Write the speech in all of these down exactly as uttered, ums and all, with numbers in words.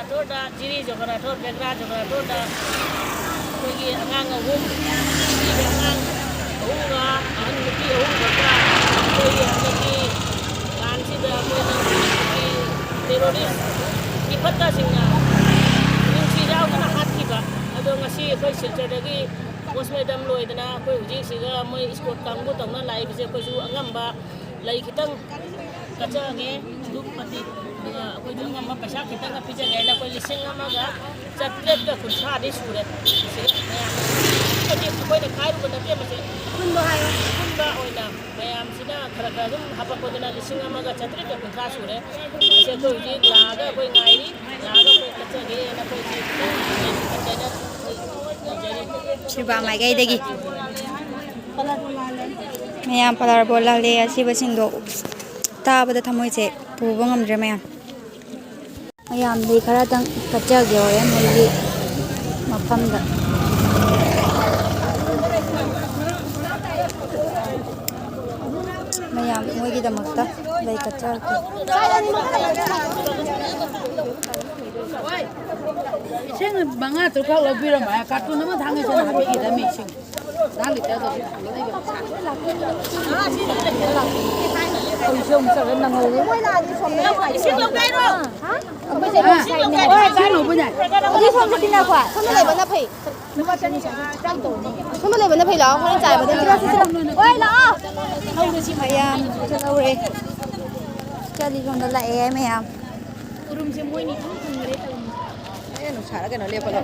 ꯖꯣꯒꯔꯥꯊꯣꯔꯗ, ꯖꯤꯔꯤ ꯖꯣꯒꯔꯥꯊꯣꯔ, ꯕꯦꯒ꯭ꯔꯥ ꯖꯣꯒꯔꯥꯊꯣꯔꯗ ꯑꯩꯈꯣꯏꯒꯤ ꯑꯉꯥꯡ ꯑꯍꯨꯝ, ꯅꯨꯄꯤꯒꯤ ꯑꯉꯥꯡ ꯑꯍꯨꯝꯒ ꯑꯍꯟ ꯅꯨꯄꯤ ꯑꯍꯨꯝꯒ ꯑꯩꯈꯣꯏꯒꯤ ꯍꯟꯗꯛꯀꯤ ꯂꯥꯟꯁꯤꯗ ꯑꯩꯈꯣꯏꯅ ꯇꯦꯔꯣꯔꯤꯁꯀꯤ ꯐꯠꯇꯁꯤꯡꯅ ꯅꯨꯡꯁꯤ ꯌꯥꯎꯗꯅ ꯍꯥꯠꯈꯤꯕ꯫ ꯑꯗꯣ ꯉꯁꯤ ꯑꯩꯈꯣꯏ ꯁꯤꯜꯆꯔꯗꯒꯤ ꯄꯣꯁꯃꯦꯗꯝ ꯂꯣꯏꯗꯅ ꯑꯩꯈꯣꯏ ꯍꯧꯖꯤꯛꯁꯤꯒ ꯃꯣꯏ ꯏꯁꯀꯣꯔꯠ ꯀꯥꯡꯕꯨ ꯇꯧꯅ ꯂꯥꯛꯏꯕꯁꯦ ꯑꯩꯈꯣꯏꯁꯨ ꯑꯉꯝꯕ ꯂꯩ ꯈꯤꯇꯪ ꯀꯠꯆꯒꯦ, ꯙꯨꯞ ꯃꯇꯤꯛ, ꯑꯗꯨꯒ ꯑꯩꯈꯣꯏꯁꯨ ꯑꯉꯝꯕ ꯄꯩꯁꯥ ꯈꯤꯇꯪꯒ ꯄꯤꯖꯒꯦ ꯍꯥꯏꯅ ꯑꯩꯈꯣꯏ ꯂꯤꯁꯤꯡ ꯑꯃꯒ ꯆꯥꯇ꯭ꯔꯦꯠꯀ ꯀꯨꯟꯊ꯭ꯔꯥꯗꯤ ꯁꯨꯔꯦ꯫ ꯁꯤꯗ ꯃꯌꯥꯝ ꯍꯥꯏꯗꯤ ꯑꯩꯈꯣꯏꯅ ꯈꯥꯏꯔꯨꯕ ꯅꯠꯇꯦ, ꯃꯁꯦ ꯑꯄꯨꯟꯕ ꯍꯥꯏꯌꯣ, ꯑꯄꯨꯟꯕ ꯑꯣꯏꯅ ꯃꯌꯥꯝꯁꯤꯅ ꯈꯔ ꯈꯔ ꯑꯗꯨꯝ ꯍꯥꯄꯛꯄꯗꯨꯅ ꯂꯤꯁꯤꯡ ꯑꯃꯒ ꯆꯥꯇ꯭ꯔꯦꯠꯀ ꯀꯨꯟꯊ꯭ꯔꯥ ꯁꯨꯔꯦ꯫ ꯃꯁꯦ ꯑꯩꯈꯣꯏ ꯍꯧꯖꯤꯛ ꯂꯥꯛꯑꯒ ꯑꯩꯈꯣꯏ ꯉꯥꯏꯔꯤ, ꯂꯥꯛꯑꯒ ꯑꯩꯈꯣꯏ ꯀꯠꯆꯒꯦꯅ ꯑꯩꯈꯣꯏ ꯍꯧꯖꯤꯛ ꯀꯟꯇꯦꯅꯔ ꯑꯩꯈꯣꯏ ꯇꯧꯖꯔꯤ꯫ ꯁꯤꯜꯕꯥ ꯃꯥꯏꯀꯩꯗꯒꯤ꯫ ꯃꯌꯥꯝ ꯄꯂꯥꯔꯕꯣ ꯂꯥꯂꯦ ꯑꯁꯤꯕꯁꯤꯡꯗꯣ ꯇꯥꯕꯗ ꯊꯃꯣꯏꯁꯦ ꯄꯨꯕ ꯉꯝꯗ꯭ꯔꯦ ꯃꯌꯥꯝ꯫ ꯃꯌꯥꯝꯗꯤ ꯈꯔꯇꯪ ꯀꯠꯆꯒꯦ ꯍꯣꯔꯦꯟ ꯃꯣꯏꯒꯤ ꯃꯐꯝꯗ꯫ ꯃꯌꯥꯝ ꯃꯣꯏꯒꯤꯗꯃꯛꯇ ꯂꯩ ꯀꯠꯆꯔꯛꯀꯦ꯫ ꯏꯁꯤꯡ ꯃꯉꯥ ꯇꯔꯨꯛꯈꯛ ꯂꯧꯕꯤꯔꯝꯃꯣ꯫ ꯀꯥꯔꯇꯨꯟ ꯑꯃ ꯊꯥꯡꯒꯩꯁꯦ ꯍꯥꯞꯄꯤꯒꯗꯕꯅꯤ ꯏꯁꯤꯡ꯫ ꯅꯍꯥꯟ ꯂꯤꯇꯔꯗꯣ ꯂꯩꯕ ꯄꯩꯁꯥ꯫ ꯑꯩꯈꯣꯏꯁꯨ ꯑꯃꯨꯛ ꯆꯠꯂ ꯅꯪꯍꯧꯔꯣꯏ꯫ ꯏꯁꯤꯡ ꯂꯧꯒꯦ ꯍꯥꯏꯔꯣ? ꯍꯥ? ꯑꯩꯈꯣꯏꯁꯦ ꯍꯥ? ꯏꯁꯤꯡ ꯂꯧꯒꯦ ꯍꯥꯏꯔꯣ? ꯍꯣꯏ, ꯏꯁꯤꯡ ꯂꯧꯕ ꯌꯥꯏ꯫ ꯑꯗꯨꯗꯤ ꯁꯣꯝꯗ ꯄꯤꯅꯈꯣ꯫ ꯁꯣꯝꯗ ꯂꯩꯕꯅ ꯐꯩ꯫ ꯁꯣꯝꯗ ꯂꯩꯕꯅ ꯐꯩ ꯂꯥꯛꯑꯣ꯫ ꯍꯣꯔꯦꯟ ꯆꯥꯏꯕꯗ ꯄꯤꯔꯛꯑꯣ, ꯁꯤ ꯆꯠꯂꯣ꯫ ꯍꯣꯏ, ꯂꯥꯛꯑꯣ꯫ ꯃꯌꯥꯝ ꯆꯠꯍꯧꯔꯦ꯫ ꯆꯠꯂꯤ ꯁꯣꯝꯗ ꯂꯥꯛꯑꯦ ꯃꯌꯥꯝ꯫ ꯎꯔꯨꯝꯁꯦ ꯃꯣꯏꯅꯤ ꯏꯐꯪ ꯐꯪꯈ꯭ꯔꯦ ꯇꯧꯔꯤꯁꯦ꯫ ꯑꯦ, ꯅꯨꯡꯁꯥꯔ ꯀꯩꯅꯣ ꯂꯦꯞꯄ ꯂꯣ꯫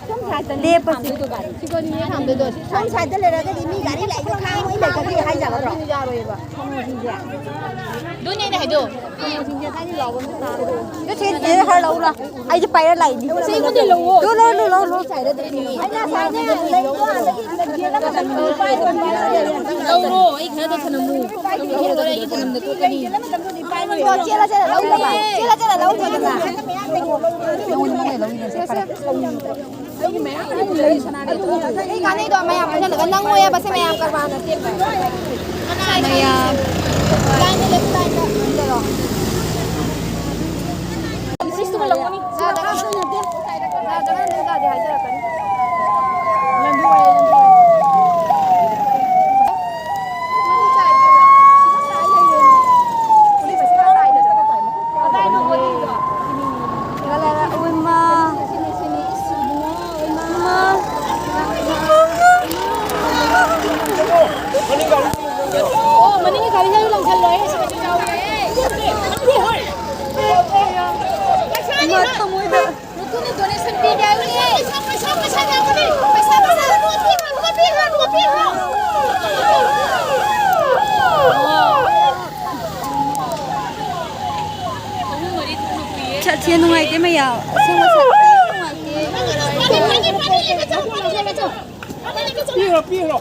ꯁꯣꯝ ꯁꯥꯏꯗꯇ ꯂꯦꯞꯄꯁꯤ꯫ ꯊꯥꯡꯗꯣꯏꯗꯣ ꯒꯥꯔꯤ꯫ ꯁꯤꯗꯣ ꯅꯦꯅꯦ ꯊꯥꯡꯗꯣꯏꯗꯣ꯫ ꯁꯤ ꯁꯣꯝ ꯁꯥꯏꯗꯇ ꯂꯩꯔꯒꯗꯤ ꯃꯤ ꯒꯥꯔꯤ ꯂꯥꯛꯏꯗꯣ ꯈꯥꯡꯉ ꯃꯣꯏ ꯂꯩꯇ꯭ꯔꯗꯤ ꯍꯥꯏ ꯌꯥꯒꯗ꯭ꯔꯣ? ꯌꯥꯔꯣꯏꯌꯦꯕ꯫ ꯑꯗꯨꯅꯦ ꯑꯩꯅ ꯍꯥꯏꯗꯣ꯫ ꯁꯤꯁꯦ ꯈꯔ ꯂꯧꯔꯥ꯫ ꯑꯩꯁꯦ ꯄꯥꯏꯔ ꯂꯥꯛꯏꯅꯤ꯫ ꯁꯤꯕꯨꯗꯤ ꯂꯧꯋꯣ꯫ ꯂꯧ, ꯂꯧ, ꯂꯧ, ꯂꯧ, ꯂꯧ꯫ ꯑꯩꯅ ꯉꯁꯥꯏꯅꯦ ꯂꯩꯗꯣ ꯑꯥꯗꯒꯤ ꯂꯧꯔꯣ, ꯑꯩ ꯈꯔꯗꯣ ꯊꯅꯝꯃꯨ꯫ ꯂꯧꯔꯣ, ꯑꯩ ꯊꯅꯝꯗ ꯊꯣꯛꯀꯅꯤ꯫ ꯆꯦꯜꯂ ꯆꯦꯜꯂ ꯂꯧꯗꯕ꯫ ꯆꯦꯜꯂ ꯆꯦꯜꯂ ꯂꯧꯗꯕ꯫ ꯑꯩ ꯀꯥꯟꯅꯩꯗꯣ ꯃꯌꯥꯝ ꯄꯨꯟꯁꯤꯜꯂꯒ ꯅꯪꯉꯣꯏ ꯍꯥꯏꯕꯁꯦ ꯃꯌꯥꯝ ꯀꯔꯕꯥꯔ ꯅꯠꯇꯦ꯫ ꯃꯌꯥꯝ꯫ ꯂꯥꯏꯟꯗ ꯂꯦꯞꯄꯨ, ꯂꯥꯏꯟꯗ꯫ ꯄꯨꯂꯤꯁꯇꯨꯒ ꯂꯧꯒꯅꯤ꯫ ꯁꯥꯊꯤ ꯅꯨꯡꯉꯥꯏꯇꯦ ꯃꯌꯥꯝ꯫ ꯑꯁꯦꯡꯕ ꯁꯥꯊꯤ ꯅꯨꯡꯉꯥꯏꯇꯦ꯫ ꯄꯤꯈ꯭ꯔꯣ, ꯄꯤꯈ꯭ꯔꯣ꯫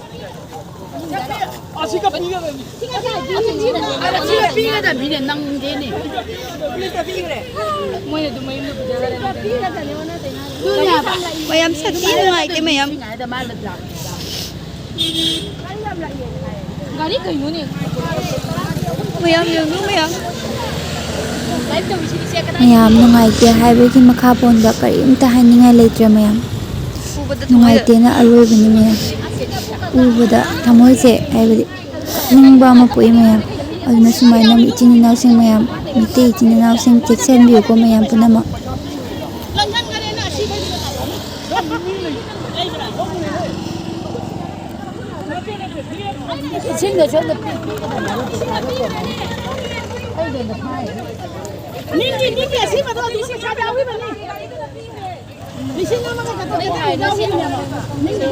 ꯑꯁꯤꯒ ꯄꯤꯒꯗꯕꯅꯤ꯫ ꯑꯁꯤꯒ ꯄꯤꯒꯗꯕꯅꯤꯅꯦ, ꯅꯪꯗꯦꯅꯦ꯫ ꯃꯣꯏꯅ ꯑꯗꯨꯝ ꯃꯌꯨꯝꯗ ꯄꯨꯖꯔꯒ ꯂꯩꯔꯦ꯫ ꯃꯌꯥꯝ ꯁꯥꯊꯤ ꯅꯨꯡꯉꯥꯏꯇꯦ ꯃꯌꯥꯝ꯫ ꯃꯌꯥꯝ ꯌꯦꯡꯉꯨ, ꯃꯌꯥꯝ꯫ ꯃꯌꯥꯝ ꯅꯨꯡꯉꯥꯏꯇꯦ ꯍꯥꯏꯕꯒꯤ ꯃꯈꯥ ꯄꯣꯟꯕ ꯀꯔꯤꯝꯇ ꯍꯥꯏꯅꯤꯡꯉꯥꯏ ꯂꯩꯇ꯭ꯔꯦ ꯃꯌꯥꯝ꯫ ꯅꯨꯡꯉꯥꯏꯇꯦꯅ ꯑꯔꯣꯏꯕꯅꯤ ꯃꯌꯥꯝ꯫ ꯎꯕꯗ ꯊꯃꯣꯏꯁꯦ ꯍꯥꯏꯕꯗꯤ ꯅꯤꯡꯕ ꯑꯃ ꯄꯣꯛꯏ ꯃꯌꯥꯝ꯫ ꯑꯗꯨꯅ ꯁꯨꯃꯥꯏꯅ ꯏꯆꯤꯟ ꯏꯅꯥꯎꯁꯤꯡ ꯃꯌꯥꯝ, ꯃꯩꯇꯩ ꯏꯆꯤꯟ ꯏꯅꯥꯎꯁꯤꯡ ꯆꯦꯛꯁꯤꯟꯕꯤꯌꯨꯀꯣ ꯃꯌꯥꯝ ꯄꯨꯝꯅꯃꯛ꯫ ꯏꯁꯤꯡꯗꯣ ꯁꯣꯝꯗ ꯄꯤ-, ꯄꯤꯒꯗꯕꯅꯦ꯫ ꯑꯩꯗꯣ ꯑꯝꯇ ꯐꯥꯏ꯫ ꯅꯤꯡꯒꯤ, ꯅꯤꯡꯒꯤ ꯑꯁꯤꯕꯗꯣ ꯑꯗꯨꯁꯨ ꯄꯩꯁꯥ ꯌꯥꯎꯔꯤꯕꯅꯤ꯫ ꯂꯤꯁꯤꯡ ꯑꯃꯒ ꯆꯥꯇ꯭ꯔꯨꯛ ꯌꯥꯎꯔꯤꯕꯅꯦꯕ꯫ ꯅꯤꯡꯒꯤ꯫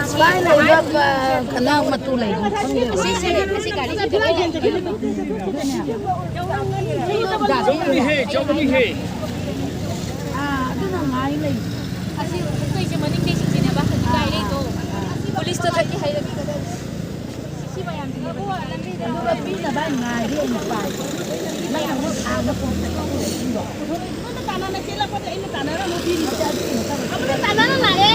ꯁꯨꯃꯥꯏꯅ ꯂꯩꯕ, ꯀꯅꯥ ꯃꯇꯨ ꯂꯩꯕꯅꯣ ꯈꯪꯗꯦ꯫ ꯆꯥꯎꯕꯅꯤꯍꯦ, ꯆꯥꯎꯕꯅꯤꯍꯦ꯫ ꯑꯥ, ꯑꯗꯨꯅ ꯉꯥꯏ ꯂꯩ꯫ ꯑꯁꯤ ꯍꯨꯠꯇꯣꯏꯁꯦ ꯃꯅꯤꯡꯗꯩꯁꯤꯡꯁꯤꯅꯦꯕ ꯍꯧꯖꯤꯛ ꯀꯥꯏ ꯂꯩꯗꯣ꯫ ꯄꯨꯂꯤꯁꯇ ꯊꯛꯀꯦ ꯍꯥꯏꯔꯒꯦ꯫ ꯁꯤ ꯃꯌꯥꯝꯁꯤꯅꯦꯕꯀꯣ ꯂꯝꯕꯤꯗ꯫ ꯑꯗꯨꯒ ꯄꯤꯅꯕ ꯉꯥꯏꯔꯦ ꯑꯩꯅ ꯄꯥꯏ꯫ ꯅꯪ ꯑꯃꯨꯛ ꯑꯥꯗ ꯄꯣꯠꯇ ꯇꯧꯔꯤꯗꯣ꯫ ꯅꯉꯣꯟꯗ ꯇꯥꯟꯅꯅ ꯆꯦꯜꯂꯛꯄꯗ ꯑꯩꯅ ꯇꯥꯟꯅꯔꯝꯃ ꯄꯤꯔꯤꯕ꯫ ꯑꯃꯅ ꯇꯥꯟꯅꯔ ꯂꯥꯛꯑꯦ꯫